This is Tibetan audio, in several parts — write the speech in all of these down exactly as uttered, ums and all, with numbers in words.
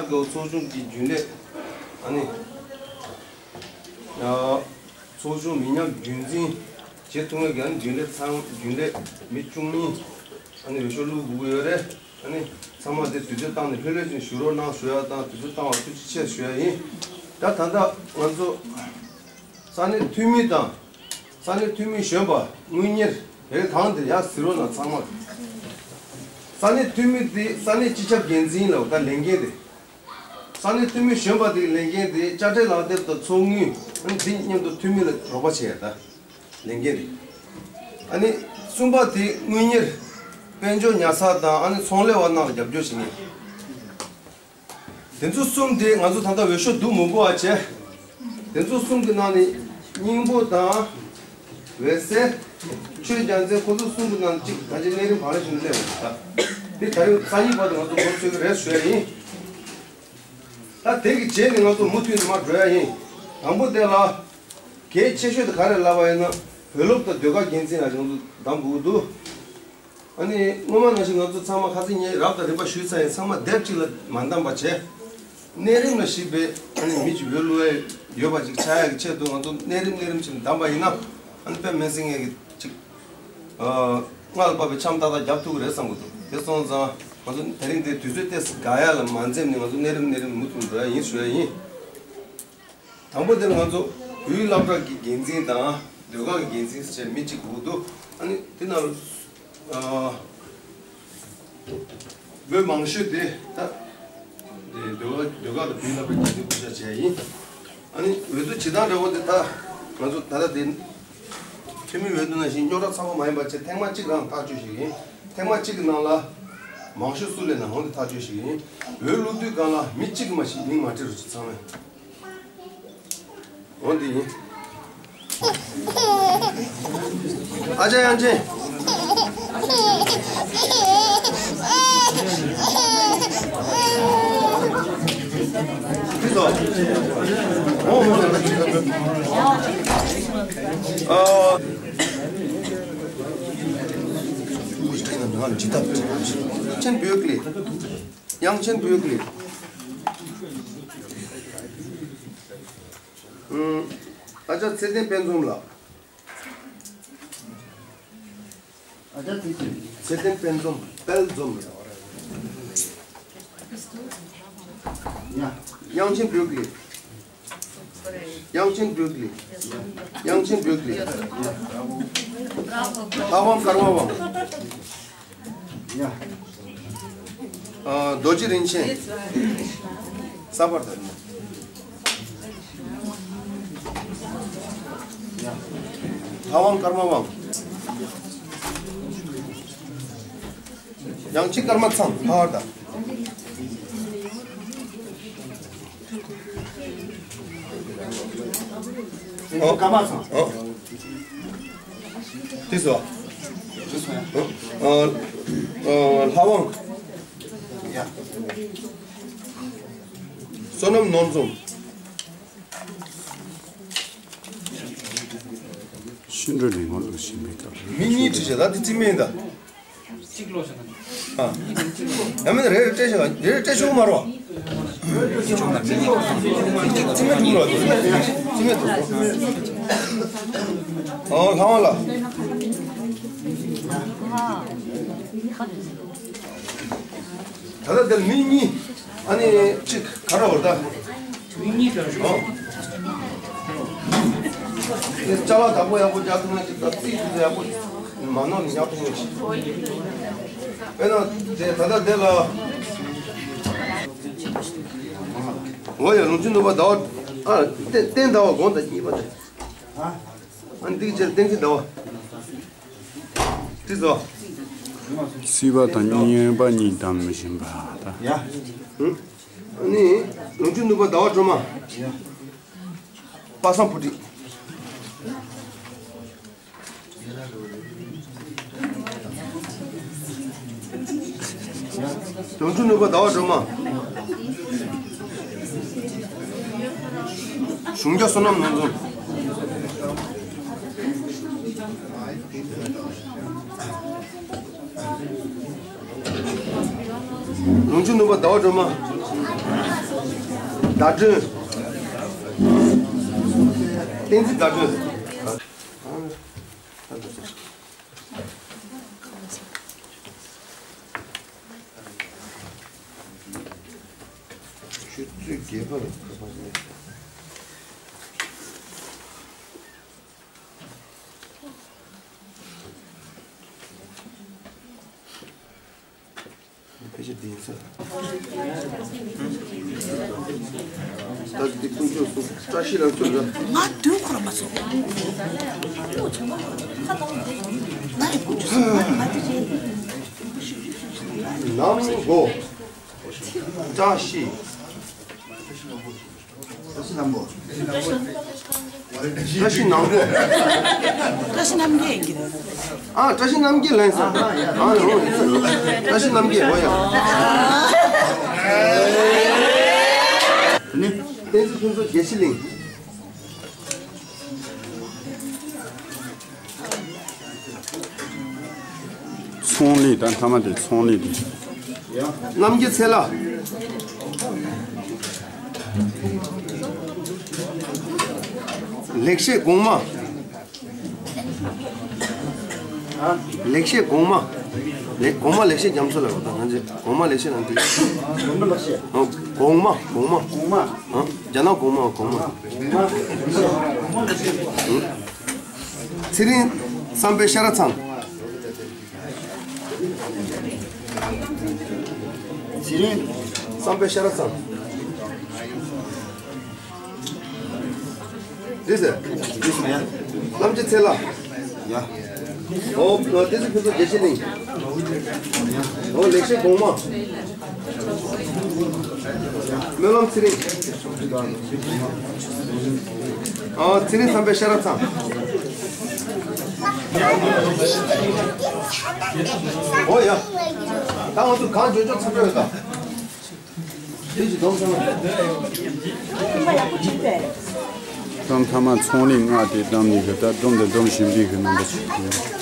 ཚོགས་ཆུང་གི་རྒྱུན་ལས། ཨ་ནི། ཚོགས་ཆུང་མི་ཉམས་རྒྱུན་འཛིན་བྱེད་ཐུབ་མཁན་གྱི་ཨ་ནི་རྒྱུན་ལས་ཚང་། རྒྱུན་ལས་མི་བཅུ་གཉིས། ཨ་ནི་འོས་ཤོག་བླུག་དགོས་ཀྱི་ཡོད་རེད། ཨ་ནི་ཚང་མ་དེ་དུས་ཚོད་བཏང་ནས་ལྷོད་ལྷོད་ཅིག་བཞུགས་རོགས་གནང་ཞུ་ཡ་དང་། དུས་ཚོད་བཏང་བར་ཐུགས་རྗེ་ཆེ་ཞུ་ཡ་ཡིན། ད་ད་ལྟ་ང་ཚོ་ས་གནས་འཐུས་མི་དང་། ས་གནས་འཐུས་མི་གཞོན་པ་དངུལ་གཉེར་རེ་གང་དེ་ཡར་གཟིགས་རོགས་གནང་ཚང་མ། ས་གནས་འཐུས་མི་དེ་ས་གནས་སྤྱི་ཁྱབ་འགན་འཛིན་ལ་ད་ལས་འགན་རེད། ས་གནས་འཐུས་མི་གཞོན་པ་དེའི་ལས་འགན་དེ་དཔྱ་ཁྲལ་ལག་དེབ་དང་ཚོགས་དངུལ། ཨ་ནི་དེ་མཉམ་དུ་འཐུས་མི་ལ་རོགས་པ་བྱས་ད་ལས་འགན་རེད། ཨ་ནི་གསུམ་པ་དེ་དངུལ་གཉེར། དཔལ་འབྱོར་ཉར་ཚགས་དང་ཨ་ནི་ཚོང་ལས་པ་རྣམས་ལ་རྒྱབ་སྐྱོར་བྱེད་མཁན། དེ་ཚོ་གསུམ་དེ་ང་ཚོ་ད་ལྟ་འོས་ཤོག་བསྡུ་མི་དགོས་པ་བྱས། དེ་ཚོ་གསུམ་གྱི་ནང་ནས་སྙིང་པོ་དང་། འོད་ཟེར། ཆོས་རྒྱལ་མཚན། ཁོ་ཚོ་གསུམ་གྱི་ནང་གཅིག་ད་ཆ་གནས་རིམ་བག་ལེབ་བཞིན་སླེབས་ཡོང་ད། འདི་ད་རེས་སང་ཉིན་བར་དུ་ང་ཚོ་འགོ་ཚུགས་ཀྱི་རེད་ཞུ་ཡ་ཡིན། ད་དེ་གི་རྗེས་ནས་ང་ཚོ་མུ་མཐུད་ནས་མར་འགྲོ་ཡ་ཡིན། དང་པོ་དེ་ལ། གལ་ཆེ་ཤོས་དེ་ག་རེ་ལབ་པ་ཡིན་ན། བོད་སློབ་དང་ཟློས་གར་འགན་འཛིན་ལ་ང་ཚོ་གདམ་དགོས་ཀྱི་འདུག་ཨ་ནི་སྔོན་མ་ནང་བཞིན་ང་ཚོ་ཚང་མ་ཁ་སང་ངས་རབ་དང་རིམ་པ་ཞུས་ཚར་ཡིན། ཚང་མ་སྡེབ་གཅིག་ལ་མ་འདམ་པ་བྱས། གནས་རིམ་ལ་གཞིགས་པའི་ཨ་ནི་མི་གཅིག་འོས་བླུག་ཡ་ཡོད་པ་ཅིག་ཆགས་ཡ་གི་ཆེད་དུ་ང་ཚོ་གནས་རིམ་གནས་རིམ་ཅིག་འདམ་པ་ཡིན་ན། ཨ་ནི་དཔེ་མི་སྲིད་ངས་གི་ཅིག་ཨ། སྔར་ལ་བབས་པའི་འཆམ་ཏག་ཏག་རྒྱབ་ཐུབ་ཀྱི་རེད་བསམ་གྱི་འདུག་དེ་སོང་ཙང་ང་ཚོ་དེ་རིང་དེ་དུས་ཚོད་ཏོག་ཙམ་འགག་ཡ་ལ་མ་འཛེམས་ནས་ང་ཚོ་གནས་རིམ་གནས་རིམ་མུ་མཐུད་འགྲོ་ཡ་ཡིན་ཞུ་ཡ་ཡིན། དང་པོ་དེ་ལ་ང་ཚོ་བོད་ཡིག་སློབ་གྲྭ་གི་འགན་འཛིན་དང་ཟློས་གར་གྱི་འགན་འཛིན་ཟེར་བྱས་མི་གཅིག་དགོས་འདུག་ཨ་ནི་དེ་ནང་ལ་ཨ། བོད་མང་ཤོས་དེ་ད་དེ་ཟློས་གར་ཟློས་གར་དང་བོད་ཡིག་སློབ་གྲྭ་འགན་འཛིན་བསྐོ་བཞག་བྱས་ཡིན། ཨ་ནི་འོས་བསྡུ་བྱེད་སྟངས་འདྲ་བོ་དེ་ད་ང་ཚོ་ད་ལྟ་དེ་འཐུས་མི་འོས་བསྡུ་ནང་བཞིན་རྙོག་དྲ་ཚ་བོ་མ་ཡིན་པ་བྱས། ཐེངས་མ་གཅིག་རང་ཐག་གཅོད་བྱེད་ཀྱི་ཡིན། ཐེངས་མ་གཅིག་གི་ནང་ལ་མང་ཤོས་སུ་སླེབས་ན་འོ་དེ་ཐག་གཅོད་བྱེད་ཀྱི་ཡིན། འོས་བླུག་དུས་སྒང་ལ་མི་གཅིག་གི་མ་ཞིག་མིང་མ་བྲིས་རོགས་བྱེད་ཚང་མས། འོ་འདི་ཡིན། ཨ་ཅག་དབྱངས་ཅན། འདི་ཚོ། འོ་འོ་འོ། ཨ། ཆེན་བོད་ཀླད། དབྱངས་ཅན་བོད་ཀླད། ཨ་ཅག་ཚེ་བརྟན་དཔལ་འཛོམས་ལགས། ཨ་ཅག་ཚེ་བརྟན། ཚེ་བརྟན་དཔལ་འཛོམས། དཔལ་འཛོམས་ལགས། ཡ། དབྱངས་ཅན་བོད་ཀླད། དབྱངས་ཅན་བོད་ཀླད། དབྱངས་ཅན་བོད་ཀླད། ལྷ་དབང་ཀརྨ་དབང་། ཡ། ཨ། རྡོ་རྗེ་རིན་ཆེན། ས་པར་དང་། ཡ། ལྷ་དབང་ཀརྨ་དབང་། དབྱངས་ཅན་ཀརྨ་ཚང་། ལྷ་དབང་དང་། ཨོ། ཀརྨ་ཚང་། ཨོ། དེ་ཚོ། ཨོ། ཨོ། ཨོ། ལྷ་དབང་། ཡ། བསོད་ནམས་ནོར་འཛོམས། ཤིན་ཏུ་ནས་ངོ་ལོག་བཞིན་པའི་སྐབས། མི་གཉིས་བྲིས་བྱས། ད་དེ་རྩིས་མེད་ད། གཅིག་ལོ་ཞིག་ཨ། ཡང་མིན་རེ་རེ་སྤྲད་ཤོག་རེ་རེ་སྤྲད་ཤོག་མ་རོ། རྩིས་མེད་འདུག་རོ། རྩིས་མེད་འདུག་ཨོ། ལྷ་དབང་ལགས། ད་ལྟ་འདིར་མི་གཉིས། ཨ་ནི་གཅིག་ག་རེ་འོ་ད། མི་གཉིས་ཀྱང་ཞུ། ཨོ། དེ་ཅ་ལག་བདག་པོ་ཡག་པོ་རྒྱག་ཐུབ་ན་ཅིག་ད་རྩིས་དེ་ཡག་པོ་མ་ནོར་ནས་ཉར་ཐུབ་ན་ཅིག་དཔེར་ན་དེ་ད་ལྟ་དེ་ལ། འོ་ཡ། ལུང་ཆེན་ནུབ་པ་ཟླ་བ། ཨ། བསྟན་བསྟན་ཟླ་བ་དགོངས་དག་གཉིས་པ་དེ། ཨ་ནི་འདི་གི་རྗེས་བསྟན་འཛིན་ཟླ་བ། དེ་ཚོ། སྲིད་པ་དང་གཉེན་པ་གཉིས་གདམ་བཞིན་པ་དང་། ཡ། ཨ་ནི་ལུང་ཆེན་ནུབ་པ་ཟླ་བ་སྒྲོལ་མ། ཡ། པ་སངས་བུ་ཁྲིད། ལུང་ཆེན་ནུབ་པ་ཟླ་བ་སྒྲོལ་མ། གཞུང་བརྒྱ་བསོད་ནམས་ནོར་འཛོམས། ལུང་ཆེན་ནུབ་པ་ཟླ་བ་སྒྲོལ་མ། ཟླ་སྒྲོན། བསྟན་འཛིན་ཟླ་སྒྲོན། ཆུ་ཚོད་བརྒྱད་པ་ལ་ཁ་པར་སླེབས། ཕལ་ཆེར་འདི་ཡིན་ས། ད་འདི་ཀུན་སྤྱོད་སུ་བཀྲ་ཤིས་ལ་ཚུར་ར། ང་དུས་འཁོར་མ་སོང་། ང་ཡི་ཀུན་སྤྱོད་སུ་ང་ཡི་ང་དེ་རེད། ནམ་མགོ། བཀྲ་ཤིས། བཀྲ་ཤིས་ལྷ་མོ། བཀྲ་ཤིས་ནམ་མགོ། བཀྲ་ཤིས་རྣམ་རྒྱལ་ཡིན་གྱི་རེད། ཨ། བཀྲ་ཤིས་རྣམ་རྒྱལ་ལན་ས། ཨ། བཀྲ་ཤིས་རྣམ་རྒྱལ། འོ་ཡ། དེ་ནི་བསྟན་འཛིན་ཕུན་ཚོགས་རྒྱལ་ཕྱི་གླིང་། ཚོང་ལས་དང་མཐའ་མ་དེ་ཚོང་ལས་དེ། རྣམ་རྒྱལ་ཚེ་ལྷ། ལེགས་བཤད་གོང་མ། ལེགས་བཤད་གོང་མ། ལེགས། གོང་མ་ལེགས་བཤད་རྒྱ་མཚོ་ལ་རོགས་དང་། ང་ཚོས་གོང་མ་ལེགས་བཤད་ལ་འདི། གོང་མ་ལེགས་བཤད། ཨོ། གོང་མ། གོང་མ། གོང་མ། ཨོ། རྒྱ་ནག་གོང་མ། གོང་མ། གོང་མ། ཚེ་རིང་བསམ་འཕེལ་ཤ་ར་ཚང་། ཚེ་རིང་བསམ་འཕེལ་ཤ་ར་ཚང་། འདི་ཟེར། འདི་ཟེར་ཡ། རྣམ་རྒྱལ་ཚེ་ལྷ། ཡ། ཨོ། བསྟན་འཛིན་ཕུན་ཚོགས་རྒྱལ་ཕྱི་གླིང་། ཨོ། ལེགས་བཤད་གོང་མ། སྨོན་ལམ་ཚེ་རིང་། ཨོ། ཚེ་རིང་བསམ་འཕེལ་ཤ་ར་ཚང་། ཨོ་ཡ། ད་ང་ཚོ་གང་འཇོན་འཇོན་ཚང་འཇོན་ཡོད་ད། དེ་བཞིན་སྡོམ་ཚང་མ། སྡོམ་ཚང་མ་ཚོང་ལས་མངགས་ཏེ་བསྡམས་ནས་གི་ད་སྡོམ་དང་སྡོམ་བཞིན་པའི་གི་རྣམ་པ་ཞིག་ཡིན།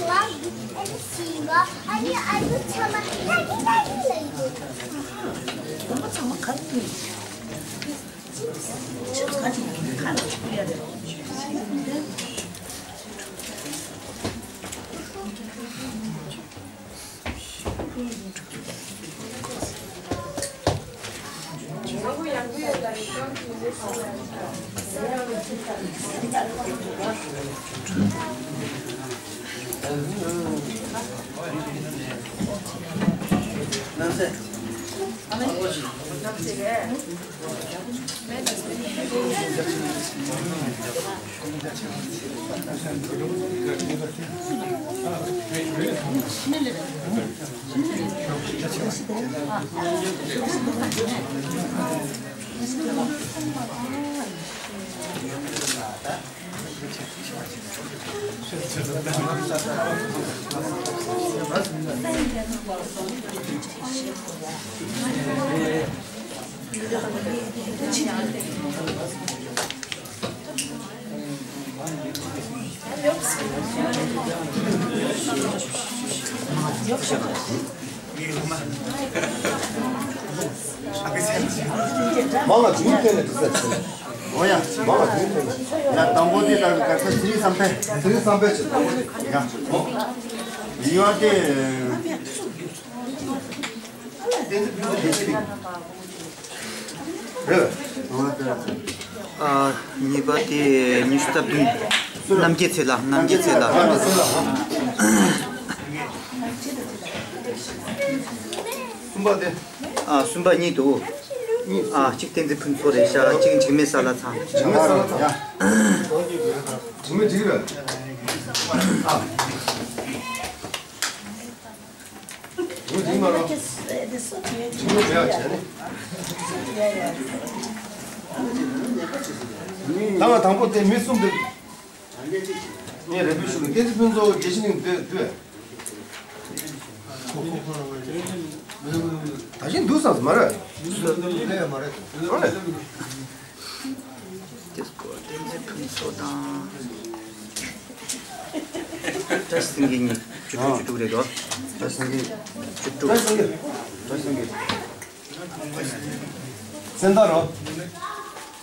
མང་ང་འཇུག་ཐེངས་ལ་འདྲི་ས་ཆེ། འོ་ཡ། མང་ང་འཇུག་ཐེངས་ལ། ཡ། དང་པོ་དེ་ལྟར་ག་ས་ཚེ་རིང་བསམ་འཕེལ། ཚེ་རིང་བསམ་འཕེལ་ཆེ། དང་པོ་དེ། ཡ། འོ། གཉིས་པ་དེ། བསྟན་འཛིན་ཕུན་ཚོགས་རྒྱལ་ཕྱི་གླིང་། རེད། འོ་དེ། ཨ། གཉིས་པ་དེ་ཉི་ཤུ་རྩ་བདུན། རྣམ་རྒྱལ་ཚེ་ལྷ། རྣམ་རྒྱལ་ཚེ་ལྷ། རྣམ་རྒྱལ་ཚེ་ལྷ། གསུམ་པ་དེ། ཨ། གསུམ་པ་གཉིས་འདུག། གཉིས། ཨ། གཅིག་བསྟན་འཛིན་ཕུན་ཚོགས་རེད་ཤག། གཅིག་འཇིགས་མེད་གསལ་ལྷ་ཚང་། འཇིགས་མེད་གསལ་ལྷ་ཚང་། འཇིགས་མེད་འགྲིག་རེད། ཨ། འཇིགས་མེད་འགྲིག་མ་རེད། འཇིགས་མེད་འགྲིག་ཡ་བྱས་ནས། ད་ང་དང་པོ་དེ་མི་གསུམ་དེ། ངས་རེ་འདུན་ཞུ་གི། བསྟན་འཛིན་ཕུན་ཚོགས་རྒྱལ་ཕྱི་གླིང་དེ་དུས། ད་གཞི་འདུག་བསམ་མ་རེད། ཨ་ནི། དེ་སྐོར་བསྟན་འཛིན་ཕུན་ཚོགས་དང་། བཀྲ་ཤིས་སེང་གེ་གཉིས་བཅུ་དྲུག་བཅུ་དྲུག་རེད་དོ། བཀྲ་ཤིས་སེང་གེ། བཅུ་དྲུག། བཀྲ་ཤིས་སེང་གེ། བཀྲ་ཤིས་སེང་གེ། སེང་སྟག་རོ།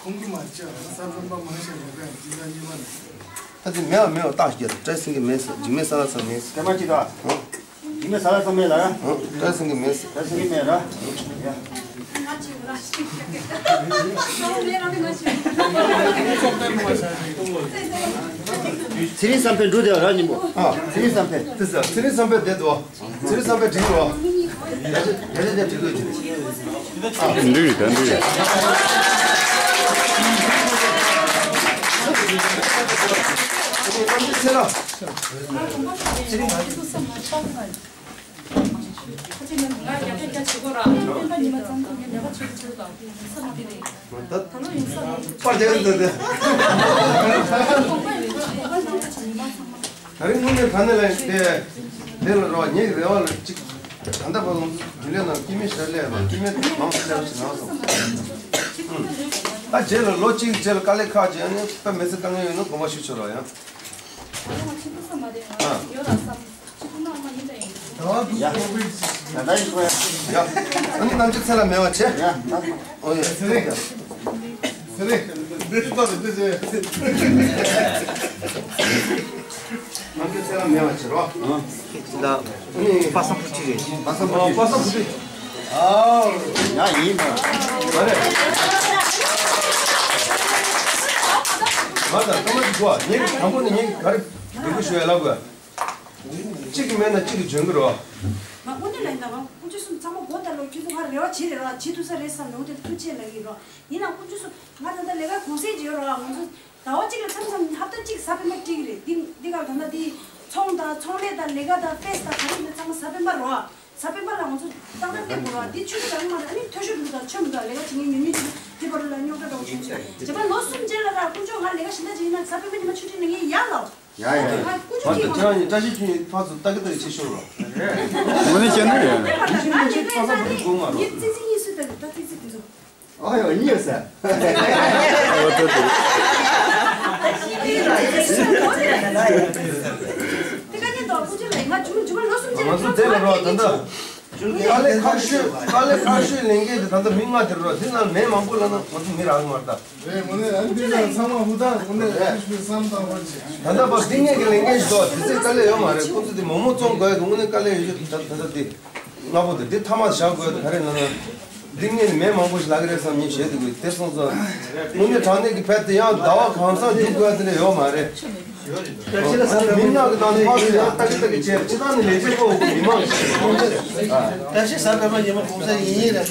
ཁོང་གི་མ་བྱ་ས་བོན་པ་མང་ཆེ་བ་ག་ཅི་ལ་ཉེ་བ་ནི། ད་དེ་མེད་བ་མེད་བ་བརྟག་ཞིག་བཀྲ་སེང་གེ་མེད་ཟེར་འཇིགས་མེད་ས་ལ་ས་མེད་ཟེར། དེ་མ་ཅི་ད། འཇིགས་མེད་ས་ལ་ས་མེད་ལ། བཀྲ་སེང་གེ་མེད་ཟེར། བཀྲ་སེང་གེ་མེད་ལ། ཚེ་རིང་བསམ་འཕེལ་འགྲོ་དེ་ར་ཉིན་མོ། ཨ། ཚེ་རིང་བསམ་འཕེལ། ཚེ་རིང་བསམ་འཕེལ་བསྡད་འདུག་ཚེ་རིང་བསམ་འཕེལ་འགྲིག་རོ། ཡ་ཅི་ཡ་ཅི་ཡ་འགྲིག་རོ་ཅི། འགྲིག་རེད་ད་འགྲིག་རེད། ཚེ་རིང་། ཚེ་རིང་། ད་པར་རྒྱག་འདོད་དེ། ད་རིང་དངོས་གནས་དྲང་གནས་ལ་དེ་དེ་ལ་རོགས་ངེད་ཀྱི་རེ་བ་ལ་གཅིག་ད་ལྟ་བར་ལོངས་རྒྱུན་ལས་ནང་སྐྱེ་དམན་ཞལ་ལས་ལ་སྐྱེ་དམན་མང་ཆེ་བ་ཞིག་ནང་སོང་། ད་རྗེས་ལ་ལོ་གཅིག་རྗེས་ལ་དཀའ་ལས་ཁག་ཅིག་ཨ་ནི་དཔེ་མི་སྲིད་དཀའ་ངལ་ཡོད་ན་དགོངས་པ་ཞུ་ཆོག་རོགས་ཡང་། ཡ། ད་ད་ཡིན་ཁོ་ཡ། ཡ། ཨ་ནི་ནམ་རྒྱུན་ཚེ་ལ་མེད་པ་བྱེད། ཡ། ཨོ་ཡ། ཚེ་རིང་། ཚེ་རིང་། འདི་ཚོ་འདི་ཚོ། ནམ་རྒྱུན་ཚེ་ལ་མེད་པ་བྱེད་རོགས། ཨ། ད་ཨ་ནི་པ་སངས་བུ་ཁྲིད་རེད། པ་སངས་བུ་ཁྲིད། པ་སངས་བུ་ཁྲིད། ཨའོ། ཡ་ཡིན་ད། མ་རེད། མ་ད་ཐོག་མ་ཅིག་གོ་ངས་དང་པོ་ནི་ངས་ག་རེ་འབོད་སྐུལ་ཞུ་ཡ་ལབ་དགོས། གཅིག་གིས་མེད་ན་གཅིག་གིས་འཇོན་གི་རོ། ང་དངོས་གནས་ལ་ཡིན་ད། ང་དཀོན་མཆོག་གསུམ་ཚང་མ་སྒོ་ལྟ་ལོ་ཁྱོད་ཚོ་ང་རེ་བ་བྱེད་རེ་རོ་བྱེད་ཐུབ་ས་རེད་བསམ་ནས་འོ་དེར་ཐུགས་རྗེ་ལ་ཡིན་རོ། ཡིན་ན་དཀོན་མཆོག་གསུམ་ང་ད་ལྟ་ལས་ཀ་གུང་སེང་བྱེད་རོ། ང་ཚོ་ཟླ་བ་གཅིག་ལ་མཚམས་མཚམས་ཧབ་ཏ་གཅིག་གཟའ་སྤེན་པ་སྤྲད་གི་རེད། འདི་འདི་ག་ད་ལྟ་འདི་ཚོང་དང་ཚོང་ལས་དང་ལས་ཀ་དང་ཕེས་དང་ག་རེ་ཡིན་ན་ཚང་མ་གཟའ་སྤེན་པ་རོ། གཟའ་སྤེན་པ་ལ་ང་ཚོ་ཏག་ཏག་སླེབས་དགོས་རོ། འདི་ཆུ་ཚོད་རང་མ་རེད། ཨ་ནི་མཐོ་ཤོས་འདུག་ད་ཆོ་མི་འདུག་ལས་ཀ་བྱེད་མཁན་ཉུང་ཉུང་ཅིག་འདི་བར་ལ་རྙོག་དྲ་འདྲ་བོ་བྱུང་ཆེ་རེད། བྱས་པ་ལོ་གསུམ་རྗེས་ལ་ར་དཀོན་མཆོག་ང་ལས་ཀ་གཞན་དག་བྱེད་ཡིན་ན་གཟའ་སྤེན་པ་ཉི་མ་ཆུ་ཚོད་ནང་ཡིན་ཡ་ལོ། ཡ་ཡ། ང་དཀོན་མཆོག་མ་གཅིག་གཏོགས་ཁྱེད་རང་གཉིས་བཀྲ་ཤིས་ཁྱོད་གཉིས་ཕར་ཚུར་ལྟ་གི་ལྟ་གི་ཆེ་ཤོས་རོ། དངོས་གནས་བཤད་ན་རེད། ང་གཅིག་ལ་ཡིན་ན་ང་གཉིས་ཙི་ཙི་གཉིས་སུ་ལྟ་གི་ད་ཙི་ཙི་དེ་ཚོ། ཨ་ཡོ་གཉིས་ཡོད་ས། དེ་ག་ནས་དོ་དཀོན་མཆོག་ལ་ང་ཇུ་ཇུ་མ་ལོ་གསུམ་ཅན་ང་ཚོ་དེ་ལ་རོ་ད་ལྟ། དཀའ་ལས་ཁག་ཤོས་དཀའ་ལས་ཁག་ཤོས་ལས་འགན་དེ་ད་ལྟ་མི་ལྔ་དེ་རོ། དེ་ནང་མི་མང་པོ་ལ་ན་ང་ཚོ་མི་རག་གི་མ་རེད་ད། རེད། དངོས་གནས་ཨ་འདི་ལ་ཚང་མ་ཧུར་ཐག་དངོས་གནས་རེད། ཁྱོད་བསམ་བཏང་བར་བྱེད། ད་ལྟ་བར་འདི་ངེད་ཀྱི་ལས་འགན་ཞིག་འདུག་དེ་ཚོས་དཀའ་ལས་ཡོད་མ་རེད། ཁོ་ཚོ་དེ་མོག་མོག་བཙོང་དགོས་དེ་དངོས་གནས་དཀའ་ལས་ཡོད་ཤོས་ད་ད་ལྟ་དེ་ལྔ་པོ་དེ་དེ་མཐའ་མ་བཞག་དགོས་དེ་ག་རེ་ལབ་ན། འདི་ངེད་མེད་མང་པོ་ཞིག་ལབ་ཀྱི་རེད་བསམ་ཉིན་བཤད་དེ་དགོས་དེ་སོང་ཙང་། དངོས་གནས་དྲང་གནས་ཀྱི་ཕན་དེ་ཡང་ཟླ་བ་གང་ཚང་རྒྱུག་དགོས་དེ་འདྲ་ཡོད་མ་རེད། མི་ནག་གི་ནང་ནས་ཕར་ཚུར་ཡང་ལྟ་གི་ལྟ་གི་བྱས་སྤྱི་བཏང་ནས་ལས་བྱེད་པོ་མི་མང་ཞིག་རེད། བཀྲ་ཤིས་གཟའ་སྤེན་པ་ཉིན་མོ་གུང་སེང་ཡིན་ཡིན་རེད་ད་དེ།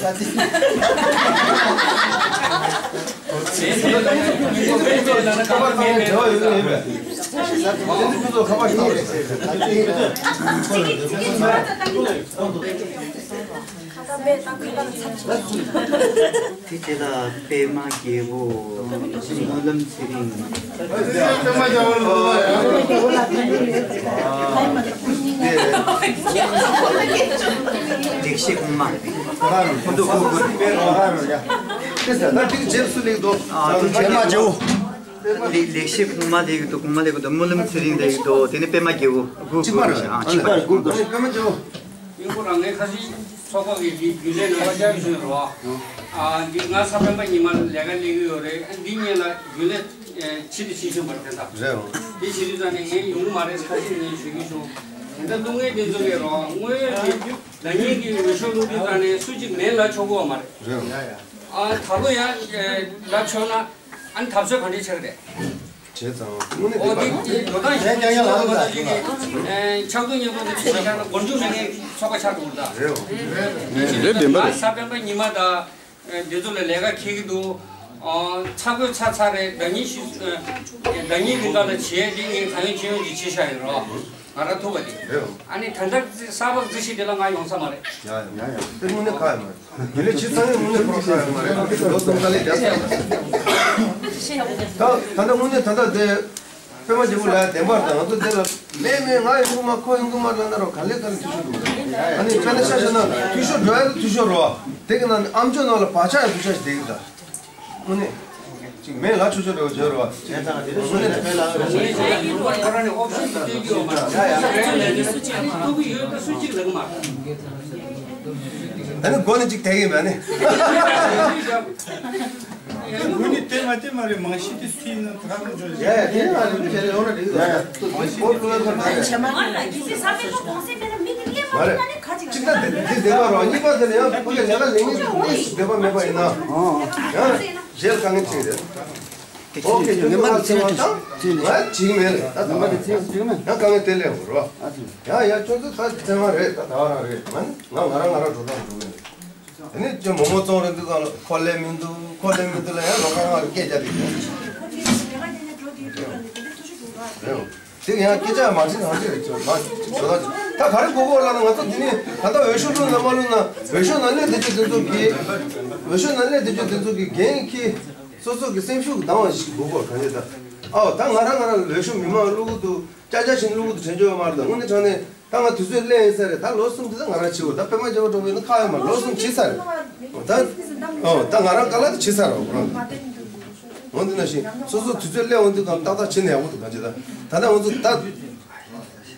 ཁ་པར་བཏང་ནས་འབྲེལ་བ་ཡོད་ནི་ཡིན་པས། ཁ་པར་བཏང་ནས། དེ་དེ་ལ་པད་མ་རྒྱལ་པོ། སྨོན་ལམ་ཚེ་རིང་། ལེགས་བཤད་གོང་མ། ཁོ་ཚོ་གུ་གུ། ད་ཅིག་རྗེས་སུ་ལེགས་འདུག་ཨ་ཅེ་མ་ཇོ། ལེགས་བཤད་གོང་མ་ལེགས་འདུག་གོང་མ་ལེགས་འདུག་སྨོན་ལམ་ཚེ་རིང་ལེགས་འདུག་དེ་ནས་པད་མ་རྒྱལ་པོ། གུ་གུ། ཨ་གཅིག་པ་རེད། ཨ་གཅིག་པ་རེད། གུ་གུ། པད་མ་ཇོ། ཡིན་ཁོ་རང་ངའི་ཁ་སང་ཚོགས་པ་གི་འདི་རྒྱུན་ལས་ནང་བཅར་བྱུང་རོགས། ཨ་འདི་ང་གཟའ་སྤེན་པ་ཉི་མ་ལས་ཀ་ལས་ཀྱི་ཡོད་རེད། ཨ་འདི་ཉིན་ལ་རྒྱུན་ལས་ཕྱི་དུ་ཕྱིན་བྱུང་བར་དེ་འདྲ་རེད། འོ། འདི་བྱེད་དུས་ཙང་ནས་ངས་ཡོང་གི་མ་རེད། ཁ་ཤས་ནས་ཞུ་རྒྱུ་བྱུང་། དེ་འདྲ་སློང་མཁན་དེ་ཚོ་གིས་རོགས་དངོས་ཡོད་ཀྱི་ཟླ་ཉིན་གྱི་འོས་ཤོག་བླུགས་དུས་ཙང་ནས་སུ་གཅིག་མེད་ལབ་ཆོག་གི་ཡོད་མ་རེད། རེད། ཨ་ད་ལོ་ཡང་ལབ་ཆོག་ན། ཨ་ནི་ཐབས་བྱུས་ག་འདྲས་ཆགས་རེད། བྱས་ཙང་དངོས་གནས་འོ་དེ་དེ་འགྲོ་སྟངས་ཡང་ཀྱང་ཡང་ལ་ལ་ལ་ལ་ཕྱག་རྡོར་བརྙན་པར་དེ་ཚོ་ཆགས་ན་མགོ་མཇུག་ལ་ངས་ཚོགས་པ་ཆགས་འགྲོ་གི་རེད། རེད་བ། རེད་བདེན་པ་རེད། གཟའ་སྤེན་པ་ཉི་མ་དང་འདི་ཚོ་ལ་ལས་ཀ་འཁེལ་གི་འདུག་ཚ་གོས་ཚ་ཚ་རེད། ཟླ་ཉིན་ཞུ་ཟླ་ཉིན་རིང་ག་ལ་བྱས་དེ་ངས་གང་ཡོང་ཅི་ཡོང་ཅིག་བྱེད་བཞག་ཡོད་རོགས། ང་རང་ཐུག་པ་དེ། རེད་བ། ཨ་ནི་ད་ལྟ་གཟའ་པ་གཟའ་ཞིག་དེ་ལ་ང་ཡོང་ས་མ་རེད། ཡ་ཡ་ཡ་ཡ་དེ་དངོས་གནས་ཁག་ཡོད་མ་རེད། དེ་ལས་ཕྱི་ཚང་ཡོད་དངོས་གནས་ཁོ་རང་ཁག་ཡོད་མ་རེད། ལོ་གསུམ་ཀ་ལས་རྒྱ་ས་ཡོད་མ་རེད། ད་ད་ལྟ་དངོས་གནས་ད་ལྟ་དེ་པད་མ་རྒྱལ་པོ་ལ་བདེན་པར་དང་ང་ཚོ་དེ་ལ་མེད་མེད་ང་ཡོང་གི་མ་ཁོ་ཡོང་གི་མ་ལབ་ན་རོ་ག་ལེ་ག་ལེ་འཐུས་ཤོར་འགྲོ་གི་རེད། ཨ་ནི་དཔེར་ན་ཆ་བཞག་ན་འཐུས་ཤོར་འགྲོ་ཡ་དེ་འཐུས་ཤོར་རོ། དེ་གི་ནང་ནས་ཨ་མཆོག་ནང་ལ་བག་ཆགས་ཡང་འཐུས་ཤོར་ཞིག་བསྡད་ཀྱི་འདུག་དངོས་གནས། ཅིག་མེད་ལ་ཆུ་ཆུ་རེ་བ་བརྗོད་རེ་བ། བྱས་ཙང་དེ་ནི་དངོས་གནས་དཔེ་ལ་རེ་བ། ཁོ་རང་ནི་ཨོ་ཕྱིན་དུ་སྟོན་གྱི་ཡོད་མ་རེད། ཡ་ཡ། ཐུག་གི་ཡོད་ད་སུ་གཅིག་ལབ་གི་མ་རེད། ད་ནི་མགོ་ནི་ཅིག་དེ་གི་མ་ནི། དངོས་གནས་དེ་ ང་དེ་མ་རེད། མང་ཤོས་དེ་སུའི་ནང་དུ་ཁ་ལོ་འཇོག་ཡ་ཡ་དེ་མ་རེད། དེ་ལས་འོ་ར་རེད། ཡ་ཡ་དེ་སྐོར་ལོ་ཡ་ཁོ་ན་རེད། ང་ལ་གི་སེ་ས་ཕེ་ལོ་གོང་སེ་ཕེ་ལ་མི་དེ་ལས་མ་རེད། ད་ནི་ཁ་ཅིག་གཅིག་ད་དེ་དེ་བདེ་བ་རོ། གཉིས་པ་དེ་ལ་ཡང་ཁོ་ལ་ལས་ཀ་ལས་ངེས་དེ་བདེ་བ་མེད་པ་ཡིན་ན་ཡང་རྗེས་ལ་དཀའ་ངལ་འཕྲད་རེད། ཨོ་ཁེ་ཁྱོད་ཚོ་ང་ཚོ་ཚེ་ང་ཅིག་མེད་རེད། ད་ང་ཚོ་ཚེ་ང་ཅིག་མེད། ཡང་དཀའ་ངལ་དེ་ལས་འོ་རོ། ཡ་ཡ་ཁྱོད་ཚོ་ད་ཚེ་མ་རེད། ད་ད་རང་རེད། ང་ནི་ང་ང་རང་ང་རང་འགྲོ་སྟངས་འགྲོ་གི་རེད། དེ་ནས་ཅི་མོག་མོག་བཙོང་རེད་འདུག་ག་ལ་ཁོ་ལས་མི་འདུག་ཁོ་ལས་མི་འདུག་ལ་ཡང་ལོ་ཁ་ང་སྐད་རྒྱབ་པའི་རེད། དེ་ཡང་སྐད་ཆ་མ་དྲིས་རང་དྲིས་རེད། ཅོ་མ་ཅོ་ད་ཅོ་ད་ཅོ་ད་ག་རེ་གོ་གོ་ལ་ན། ང་ཚོ་འདི་ནས་ད་ལྟ་འོས་ཤོག་བླུགས་ན་མ་བླུགས་ན། འོས་ཤོག་ནང་སླེབས་བསྡད་རྒྱུ་དེ་ཚོ་གི་འོས་ཤོག་ནང་སླེབས་བསྡད་རྒྱུ་དེ་ཚོ་གི་འགན་འཁྱེར། སོ་སོ་གི་སེམས་ཤུགས་འདང་བ་ཞིག་དགོས་གོ། ག་རེ་ད། ཨའོ་ད་ང་རང་ང་རང་འོས་ཤོག་མི་མང་བླུག་གི་འདུག་ཅག་ཅག་བཞིན་བླུག་གི་འདུག་དྲན་ཆོག་ཡོད་མ་རེད། ད་དངོས་གནས་དྲང་གནས། ད་ང་དུས་ཚོད་སླེབས་ཡིན་ས་རེད། ད་ལོ་གསུམ་དེ་ད་ང་རང་བྱེད་འོ། ད་པད་མ་རྒྱལ་པོ་གྲོགས་པོ་ཡིན་ན་ཁག་ཡོད་མ་རེད། ལོ་གསུམ་བྱེད་ས་རེད། ད་ཨོ་ད་ང་རང་དཀའ་ལས་དེ་བྱེད་ས་རེད་ཁོ་རང་། འོ་འདི་ན་བཞིན་སོ་སོ་དུས་ཚོད་སླེབས་འོང་དུས་གང་ཏག་ཏག་བྱེད་ན་ཡག་པོ་འདུག་གང་བྱེད་ད། ད་ལྟ་ང་ཚོ་ད་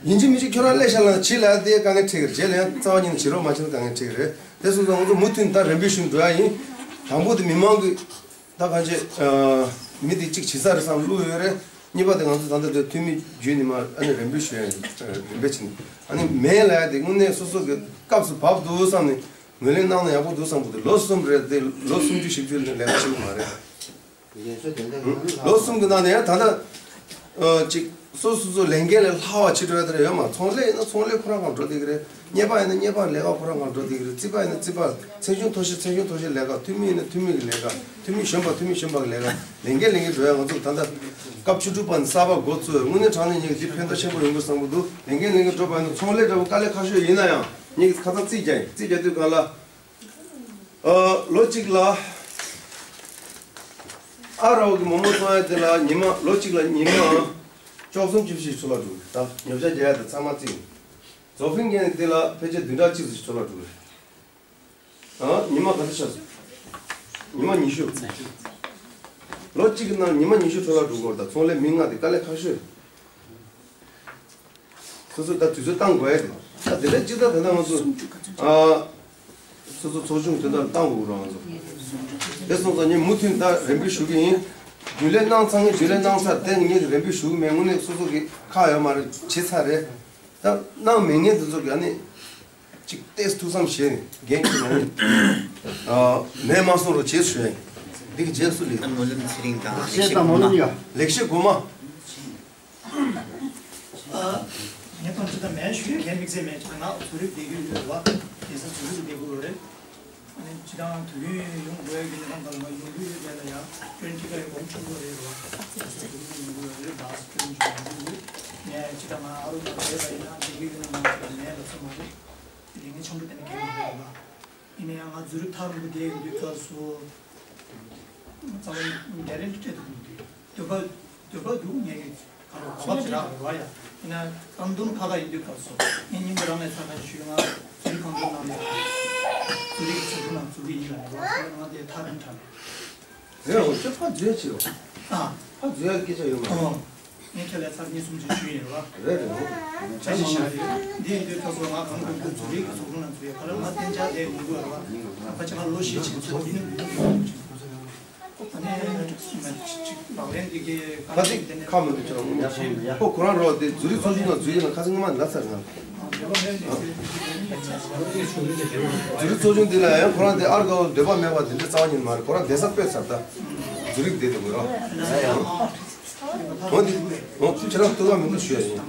ཡིན་གཅིག་མིན་གཅིག་ཁྱོད་རང་སླེབས་ཤག་ལ་བྱེད་ལ་དེ་དཀའ་ངལ་འཕྲད་ཀྱི་རེད། རྗེས་ལ་ཡང་རྩ་བ་ཉིད་ནས་བྱེད་རོགས་མ་བྱེད་ན་དཀའ་ངལ་འཕྲད་ཀྱི་རེད། དེ་སོང་ཙང་ང་ཚོ་མུ་མཐུད་ད་རིམ་པས་ཞུ་འགྲོ་ཡ་ཡིན། དང་པོ་དེ་མི་མང་གི་ད་གང་བྱེད། མི་དེ་གཅིག་བྱེད་ས་རེད་བསམ་བློ་ཡོད་རེད། གཉིས་པ་དེ་ང་ཚོ་ད་ལྟ་དེ་འཐུས་མི་བརྒྱུད་ནས་མ་ཨ་ནི་རིམ་པས་ཞུ་ཡ་ཡིན། རིམ་པས་ཕྱིན། ཨ་ནི་མེད་ལ་ཡ་དེ་དངོས་གནས་སོ་སོ་གི་སྐབས་སུ་བབས་འདུག་བསམ་ནས་ངོས་ལེན་གནང་ན་ཡག་པོ་འདུག་བསམ་གི་འདུག་ལོ་གསུམ་རེད་དེ། ལོ་སུམ་ཅུ་བཞི་བཅུ་ལས་ལས་ཀ་བྱེད་གི་མ་རེད། ལོ་གསུམ་གི་ནང་ནས་ཡང་ད་ལྟ་ཨ་གཅིག་སོ་སོ་སོ་ལས་འགན་ལས་སླ་བ་བྱེད་འགྲོ་ཡ་དེ་རེད་ཡོད་མ། ཚོང་ལས་ཡིན་ན་ཚོང་ལས་ཁོ་རང་གང་འགྲོ་བསྡད་ཀྱི་རེད། གཉེར་པ་ཡིན་ན་གཉེར་པ་ལས་ཀ་ཁོ་རང་གང་འགྲོ་བསྡད་ཀྱི་རེད། རྩིས་པ་ཡིན་ན་རྩིས་པ། ཚན་ཆུང་མཐོ་ཤོས་ཚན་ཆུང་མཐོ་ཤོས་ལས་ཀ། འཐུས་མི་ཡིན་ན་འཐུས་མི་གི་ལས་ཀ། འཐུས་མི་གཞོན་པ་འཐུས་མི་གཞོན་པ་གི་ལས་ཀ། ལས་འགན་ལས་འགན་འགྲོ་ཡ་ང་ཚོ་ད་ལྟ་སྐབས་བཅུ་དྲུག་པ་ནས་གསར་པ་འགོ་བཙུགས། དངོས་གནས་དྲང་གནས་ཉིད་ཀྱི་འདི་ཕན་ཐོགས་ཆེན་པོ་ཡོང་གི་བསམ་གི་འདུག་ལས་འགན་ལས་འགན་འགྲོ་བ་ཡིན་ན་ཚོང་ལས་འདྲ་བོ་དཀའ་ལས་ཁག་ཤོས་ཡིན་ན་ཡང་ཉིད་ཀྱི་ཁ་སང་རྩིས་རྒྱག་ཡིན། རྩིས་རྒྱག་དུས་སྒང་ལ། ཨ་ལོ་གཅིག་ལ་ཨ་རོགས་ཀྱི་མོག་མོག་བཙོང་ཡ་དེ་ལ་ཉི་མ་ལོ་གཅིག་ལ་ཉི་མ་བཅུ་གསུམ་བཅུ་བཞི་ཚུར་ལ་འགྲོ་གི་རེད། ད་ཉོ་ཆ་རྒྱག་ཡ་དེ་ཚང་མ་རྩིས་ཡིན། རྫོགས་ཕན་མཁན་དེ་ལ་ཕལ་ཆེར་བདུན་ཕྲག་གཅིག་ཙམ་ཞིག་ཚུར་ལ་འགྲོ་གི་རེད། ཨ་ཉི་མ་ག་ཚོད་ཆགས་སོང་། ཉི་མ་ཉི་ཤུ། ལོ་གཅིག་གི་ནང་ཉི་མ་ཉི་ཤུ་ཚུར་ལ་འགྲོ་གི་རེད། ད་ཚོང་ལས་མི་ལྔ་དེ་དཀའ་ལས་ཁག་ཤོས། སོ་སོ་ད་དུས་ཚོད་བཏང་དགོས་ཡ་རེད། ད་དེ་འདྲ་ཅི་ལྟར་དེ་འདྲ་ང་ཚོ་ཨ་སོ་སོ་ཚོགས་ཆུང་དེ་འདྲ་བཏང་དགོས་རེད་ང་ཚོ། དེ་སོང་ཙང་ངས་མུ་མཐུད་ད་རིམ་པས་ཞུ་གི་ཡིན། རྒྱུན་ལས་གནང་ཚར་ངས་རྒྱུན་ལས་གནང་ཚར། དེ་ངས་རིམ་པས་ཞུ་གི་མེད། དངོས་གནས་སོ་སོ་གི་ཁག་ཡོད་མ་རེད། བྱེད་ཚར་རེད། ད་གནང་མེད་མཁན་དེ་ཚོ་གི་ཨ་ནི་ཅིག་ཏོག་ཙམ་ཐུགས་བསམ་བཞེས་ནས་འགན་འཁྱེར་ནས་ཨ་ནི་ཨ་མེད་མ་སོང་རོགས་བྱེད་ཞུ་ཡ་ཡིན། འདི་གི་རྗེས་སུ་ལས་སྨོན་ལམ་ཚེ་རིང་དང་ལེགས་བཤད་དང་སྨོན་ལམ་ཡ། ལེགས་བཤད་སྒོ་མ། ངས་ཐོན་ཅི་ད་མེད་ཞུ་ཡས་ལན་དམིགས་བསལ་མེད། ཅི་ད་ང་ཛུ་རིག་བསྡད་རྒྱུ་ཡོད་བ། རྒྱལ་ས་ཛུ་རིག་བསྡད་དགོས་རེད། ཨ་ནི་ཅི་ད་དུས་ཡུན་ཡོང་དགོས་ཡ་གི་ནི་གང་ལྟར་ང་ཡོང་རྒྱུ་ཡོད་ལ་ཡ་ཀྲེན་ཁྲི་ཀ་ཡི་གོང་ཆུང་དགོས་རེད་རོ། རྒྱལ་ས་ཛུ་རིག་ཡོང་དགོས་རེད། ད་ཀྲེན་ཆུང་ཡོང་དགོས་ཡོད། ངས་ཅི་ད་ང་ཨ་རུ་ན་བསྡད་པ་ཡིན་ན་བསྡད་རྒྱུ་ཡོད་ན་མ་བསྡད་པ་མེད་ལ་ཚོད་མ་རེད། དེ་ངས་ཆུང་དུ་དེ་ནི་གལ་མི་འདུག་རོ། ཡིན་ན་ཡང་ང་ཛུ་རིག་ཐག་རིང་པོ་བསྡད་ཡོད་དུས་སྐབས་སུ། རྩ་བ་ཉིད་ནས་རེ་ལྟོས་དུ་མི་འདུག་འདོད་པ་འདོད་པ་འདུག་ངས་ག་རེ་གོ་སྐབས་ཞིག་རག་རེད་བ་ཡ། ཡིན་ན་རྐང་འདོན་ཁ་ཁ་ཡིན་དུས་སྐབས་སུ་ངས་སྙིང་པོ་རང་ནས་ཚ་ཁ་ཞུས། ང་ཛུ་རིག་རྐང་འདོན་ནང་ནས་ཛུ་རིག་ཚོགས་ཆུང་ནང་ཛུ་རིག་ཡིན་ལ་རེད་བ། ང་དེ་ཐག་རིང་དྲགས་རེད། རེད་འོ། ཁྱོད་ཕར་འཛུལ་ཡ་ཕྱིར་རོ། ཨ། ཕར་འཛུལ་ཡ་སྐད་ཆ་ཡོད་མ་རེད། ཨོ། ངས་ཁྱོད་ལ་ཚར་གཉིས་གསུམ་ཅིག་ཞུས་ཡིན་རོ། རེད་རེད་འོ། བྱ་ཞིག་བྱ་རེད། འདི་ཡིན་དུས་ཁ་སོ་ང་གང་དགོས་དགོས་ཛུ་རིག་གི་ཚོགས་ཆུང་ནང་འཛུལ་ཡ་ག་ལ་ང་གཏན་འཇགས་དེ་ཡོང་དགོས་རོ། ཁ་ཅིག་ང་ལོ་ཤས་ཆེ་ཚོད་ཡིན་ནི་མི་འདུག་ཨ་ནི་ཅིག་ལག་ལེན་འདི་གའི་ཁ་ཅིག་ཁ་མི་འདུག་ཅིག་ལ་ངོ་ཤེས་ཁོ་ཁོ་རང་རོ། དེ་ཛུ་རིག་ཚོགས་ཆུང་ནང་འཛུལ་ཡིན་ལ་ཁ་ཅིག་སྔོན་མ་ལབ་ཚར་ང་། ཛུ་རིག་ཚོགས་ཆུང་འདི་ལ་ཡང་ཁོ་རང་དེ་ཨར་དགའ་བོ་འདོད་པ་མེད་པ་དེ་འདྲ་རྩ་བ་ཉིད་མ་རེད། ཁོ་རང་བསྡད་ས་སྤོས་ཚར། ད་ཛུ་རིག་བསྡད་འདུག་རོ། འོ་འདི་འོ་ཁྱེད་རང་ལྟོས་ཀ་མི་འདུག་ཞུ་ཡ་ཡིན།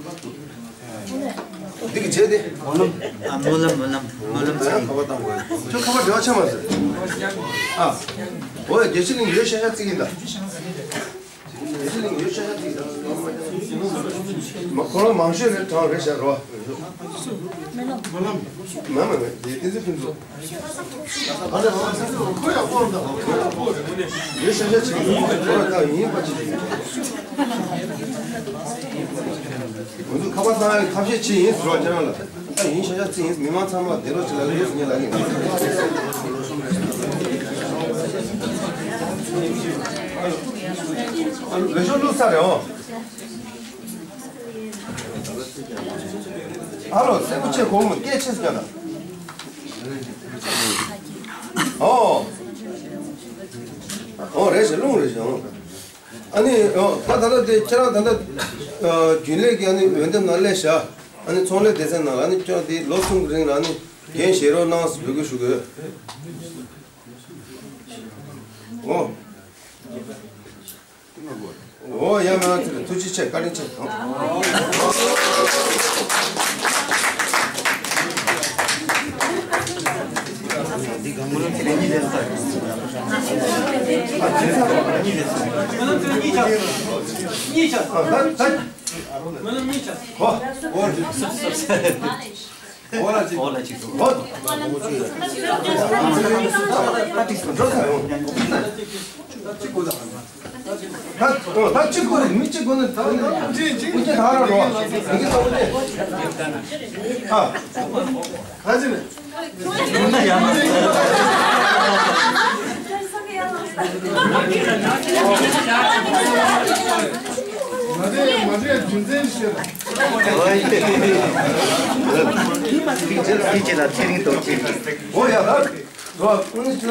འདི་གི་རྗེས་དེ། སྨོན་ལམ། ཨ་སྨོན་ལམ་སྨོན་ལམ་སྨོན་ལམ་ཚེ་རིང་། ཁ་པར་བཏང་དགོས། ཁྱོད་ཁ་པར་འབྲེལ་བ་ཆད་མ་ཟེར། ཨ། འོ་ཡ་རྒྱལ་སྤྱི་གླིང་ཡོད་ཤ་ཤ་བརྩི་གི་ཡིན་ད། རྒྱལ་སྤྱི་གླིང་ཡོད་ཤ་ཤ་བརྩི་གི་ཡིན་ད། མ་ཁོ་རང་མང་ཤོས་རེད་གྲངས་རེད་ཤག་རོ། སྨོན་ལམ། མ་མ་མ་དེ་བསྟན་འཛིན་ཕུན་ཚོགས། ཡོད་ཤ་ཤ་བྱེད་ཀྱི་ཡིན། ཁོ་རང་ད་ཡིན་པ་ཅིག་ཡིན། ང་ཚོ་ཁ་པར་བཏང་ཡག་ཐབས་ཤེས་བྱེད་ཡིན་ཟེར་བ་ཁྱེད་རང་ལ། ད་ཡིན་ཤ་ཤ་བརྩི་ཡིན། མི་མང་ཚང་མ་བདེ་རོགས་བྱེད་ལ་ལོས་ངས་ལ་ཡིན། འོས་ཤོག་བླུགས་ཚར་རེད་འོ། ཨ་ལོ་སེ་པོ་ཆེ་གོང་མོ་སྐད་ཆེ་ཟེར་ད། ཨོ། ཨོ་རེད་ཤག་རླུང་རེད་ཤག་ཨོ། ཨ་ནི་ཨོ་ད་ད་ལྟ་དེ་ཁྱེད་རང་ད་ལྟ་ཨ་རྒྱུན་ལས་ཀྱི་ཨ་ནི་འོས་འདེམས་ནང་སླེབས་ཤག་ཨ་ནི་ཚོང་ལས་སྡེ་ཚན་ནང་ལ་ཨ་ནི་ཁྱེད་རང་དེ་ལོ་གསུམ་གྱི་རིང་ལ་ཨ་ནི་འགན་བཞེས་རོགས་གནང་ཟེར་འབོད་སྐུལ་ཞུ་གི་ཡོད། ཨོ། ཨོ་ཡ་མ་ཐུགས་རྗེ་ཆེ། བཀའ་དྲིན་ཆེ། ཨོ་ལ་ཅིག་ཨོ་ལ་ཅིག་ཨོ། ད་གཅིག་དགོས་ད། ད་ད་གཅིག་དགོས་རེད། མི་གཅིག་དགོས་ན་ད་ནི་ཅིག་ཅིག་ཀུན་གྱིས་ད་ར་རོ། མི་གི་ད་ཀུན་གྱིས། ཨ། ད་ཅི་ནས། མ་རེད་མ་རེད། རྒྱུ་མཚན་བཤད། འདི་རྗེས་ལ་ཚེ་རིང་རྡོ་རྗེ། འོ་ཡ་ད། འགྲོ་བ་ཀུན་ནི་ཅི་ལ།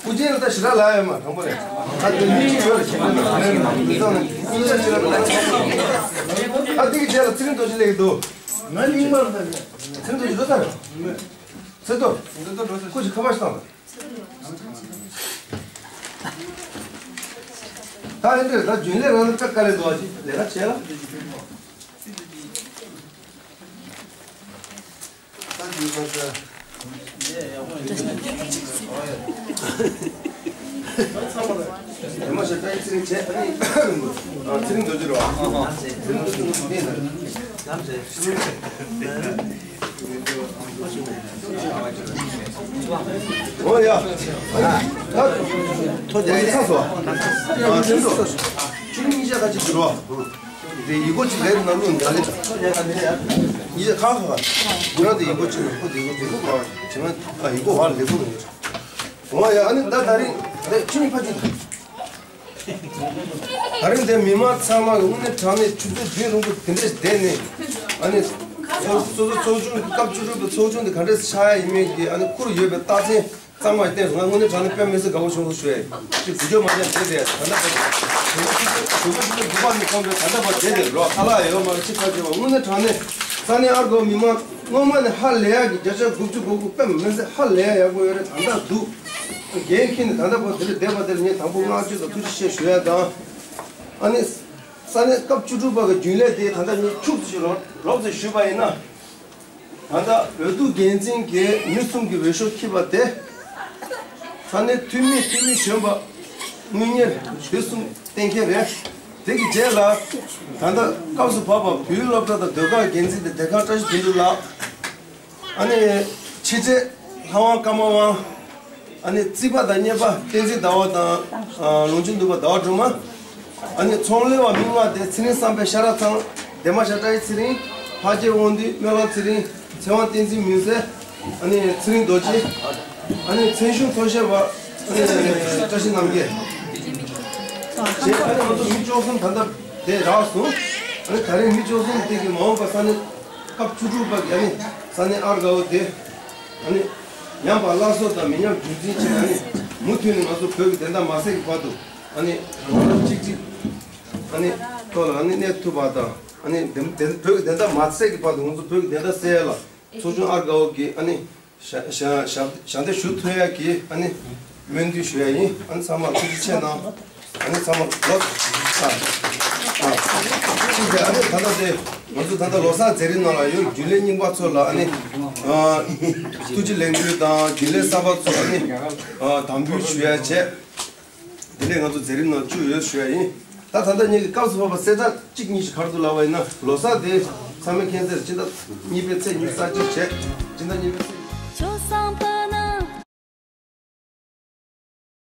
ཀུན་མཁྱེན་ལ་ད་ཞི་ར་ལ་ཡ་མ་དང་པོ་རེད། ད་དེ་མི་གཅིག་ཡོད་རེད་ཞེ་ན་ཀུན་མཁྱེན་ཅི་ལ་ད། ད་དེ་གི་རྗེས་ལ་ཚེ་རིང་རྡོ་རྗེ་སླེབས་ཀྱི་འདུག་ང་རྙིང་མ་རེད། ཚེ་རིང་རྡོ་རྗེ་འགྲོ་ས་རེད། ཚེ་རྡོ། ཚེ་རྡོ་འགྲོ་ས། ཁོ་ཞིག་ཁ་པར་ཞིག་བཏང་། ད་ཨེ་འདྲས་ད་རྒྱུན་ལས་རང་ལ་སྐྲག་དཀའ་ལས་འདུག་ཨ། ཅིག་ལས་ཀ་བྱས་ལ། ད་རྒྱུན་ཁ་ས། དེ་མ་ཤེས་ད་ཚེ་རིང་བྱས་ཨ་ནི། ཚེ་རིང་རྡོ་རྗེ་རོ། ཚེ་རིང་རྡོ་རྗེ་འདི་ན། ཨོ་ཡ། ད་ཐོ་རྒྱག་ཡིག་ཚང་སོ། ཨ་ཁྱོད་ཚོ། ཆུ་མིག་ཉིས་ཆ་ཁ་ཅིག་འགྱུར་བ། དེ་ཡིག་སྒོ་ཅིག་ལས་ན་ལུགས་འདྲ་ལེ། ཉིས་ཆ་ཁ་ཁ་ཁ། འགྱུར་བ་དེ་ཡིག་སྒོ་ཅིག་ལ་ཁོ་དེ་ཡིག་སྒོ་དེ་ཁོ་བ་བྱེ་མ་ཨ་ཡིག་སྒོ་བ་ལེ་ཁོ་ནས། ཨོ་ཡ། ཨ་ནི་ད་ད་རིང་དེ་ཆུ་མིག་ཕ་ཅིག་ད་རིང་དེ་མི་མང་ཚང་མ་གི་དངོས་གནས་དྲང་གནས་ཆུ་ཚོད་བདུན་རིང་པོ་དེ་འདྲས་བསྡད་ནས། ཨ་ནི་སོ་སོ་སོ་ཚོགས་ཆུང་གི་སྐབས་བཅུ་དྲུག་པའི་ཚོགས་ཆུང་དེ་ག་འདྲས་ཆགས་ཡ་ཡིན་མིན་གྱི་ཨ་ནི་ཁུར་ཡོད་པའི་རྟགས་མཚན་གཙང་མ་བསྟན་སོང་། ང་དངོས་གནས་དྲང་གནས་དཔེ་མི་སྲིད་དགའ་པོ་བྱུང་སོང་ཞུ་ཡ་ཡིན། ཅིག་དགུ་བཅུ་མ་ཅན་བསྡད་དེ་ད་ལྟ་བར་དུ་དགུ་བཅུ་དགུ་པ་ནས་ཐོན་པའི་ད་ལྟ་བར་བསྡད་དེ་ལོ་ཁ་ལག་ཡོད་མ་རེད། ཅིག་ཁ་བྱེད་པ་དངོས་གནས་དྲང་གནས་ས་གནས་ཨར་གོ་མི་མང་སྔོན་མ་ནས་ཧ་ལས་ཡ་གི་བརྒྱ་ཆ་དགུ་བཅུ་གོ་དགུ་དཔེ་མི་སྲིད་ཧ་ལས་ཡ་ཡག་པོ་ཡོད་རེད། ད་ལྟ་འདུག་འགན་འཁྱེར་ནས་ད་ལྟ་བར་དེ་འདྲ་བསྡད་པ་དེར་ངས་དང་པོ་བསྔགས་བརྗོད་དང་ཐུགས་རྗེ་ཆེ་ཞུ་ཡ་དང་། ཨ་ནི། ས་གནས་སྐབས་བཅུ་དྲུག་པ་གི་རྒྱུན་ལས་དེ་ད་ལྟ་ངས་འཁྱུག་ཙམ་ཞིག་རོབ་རོབ་ཙམ་ཞུས་པ་ཡིན་ན། ད་ལྟ་འོས་བསྡུ་འགན་འཛིན་གྱིས་མི་གསུམ་གྱི་འོས་ཤོག་འཁྱེར་བ་དེ། ས་གནས་འཐུས་མི་འཐུས་མི་གཞོན་པ་དངུལ་གཉེར་དེ་གསུམ་གཏན་འཁེལ་རེད། དེ་གི་རྗེས་ལ་ད་ལྟ་སྐབས་སུ་བབས་པ་བོད་ཡིག་སློབ་གྲྭ་དང་ཟློས་གར་འགན་འཛིན་དེ་བདེ་ཁང་བཀྲ་ཤིས་དོན་གྲུབ་ལགས། ཨ་ནི་ཕྱི་རྗེས་ལྷ་དབང་ཀརྨ་དབང་། ཨ་ནི་རྩིས་པ་དང་གཉེར་པ་བསྟན་འཛིན་ཟླ་བ་དང་། ཨ་ལུང་ཆེན་འདུས་པ་ཟླ་བ་སྒྲོལ་མ། ཨ་ནི་ཚོང་ལས་པ་མི་ལྔ་དེ་ཚེ་རིང་བསམ་འཕེལ་ཤ་ར་ཚང་། འདན་མ་ཤ་བཀྲ་ཤིས་ཚེ་རིང་། ཕ་སྐྱེས་དབང་འདུས། སྨོན་ལམ་ཚེ་རིང་། ཚེ་དབང་བསྟན་འཛིན་མུན་སེལ། ཨ་ནི་ཚེ་རིང་རྡོ་རྗེ། ཨ་ནི་ཚེ་གཞུང་ཐོག་ཤེས་པ། ཨ་ནི་བཀྲ་ཤིས་རྣམ་རྒྱལ། ཞེས་ཨ་ནི་ང་ཚོ་མི་བཅུ་གསུམ་ད་ལྟ་དེ་རག་སོང་། ཨ་ནི་ད་རེས་མི་བཅུ་གསུམ་དེ་གི་མ་འོངས་པ་ས་གནས་སྐབས་བཅུ་དྲུག་པ་གི་ཨ་ནི་ས་གནས་ཨར་དགའ་བོ་དེ། ཨ་ནི་ཉམས་པ་སླར་གསོ་དང་མི་ཉམས་རྒྱུན་འཛིན་བྱས། ཨ་ནི་མུ་མཐུད་ནས་ང་ཚོ་བོད་ཀྱི་བདེན་མཐའ་མ་གསལ་གྱི་བར་དུ་ཨ་ནི་གཅིག་གཅིག་ཨ་ནི་ཐོག་ལ་ཨ་ནི་གནས་ཐུབ་པ་དང་། ཨ་ནི་བདེན་བདེན་བོད་ཀྱི་བདེན་མཐའ་མ་གསལ་གྱི་བར་དུ་ང་ཚོ་བོད་ཀྱི་བདེན་མཐའ་གསལ་ཡ་ལ་ཚོགས་ཆུང་ཨར་དགའ་བོ་གིས་ཨ་ནི་ཞབས་ཞབས་ཞབས་ཞབས་འདེགས་ཞུ་ཐུབ་ཡ་གི་ཨ་ནི་སྨོན་འདུན་ཞུ་ཡ་ཡིན། ཨ་ནི་ཚང་མར་ཐུགས་རྗེ་ཆེ་གནང་། ཨ་ནི་ཚང་མ་ལོ། ཨ། ཨ། ཅིག་དེ་ཨ་ནི་ད་ལྟ་དེ་ང་ཚོ་ད་ལྟ་ལོ་གསར་མཛད་རིམ་ནང་ལ་ཡོད་རྒྱུན་ལས་རྙིང་པ་ཚོ་ལ་ཨ་ནི། ཨ། ཐུགས་རྗེ་ལེགས་འབུལ་དང་རྒྱུན་ལས་གསར་པ་ཚོ་ཨ་ནི། ཨ། དམ་འབུལ་ཞུ་ཡ་བྱས། དེ་ནས་ང་ཚོ་མཛད་རིམ་ནང་བཅུག་ཡོད་ཞུ་ཡ་ཡིན། ད་ད་ལྟ་ངེད་ཀྱི་སྐབས་སུ་བབས་པ་གསལ་བསྒྲགས་གཅིག་གཉིས་ཤིག་ག་རེ་འདུག་ལབ་པ་ཡིན་ན། ལོ་གསར་དེ་ཚང་མས་མཁྱེན་གསལ་སྤྱི་ཟླ་གཉིས་པའི་ཚེས་ཉི་ཤུ་རྩ་གཅིག་བྱས། སྤྱི་ཟླ་གཉིས་པའི་ཚེས།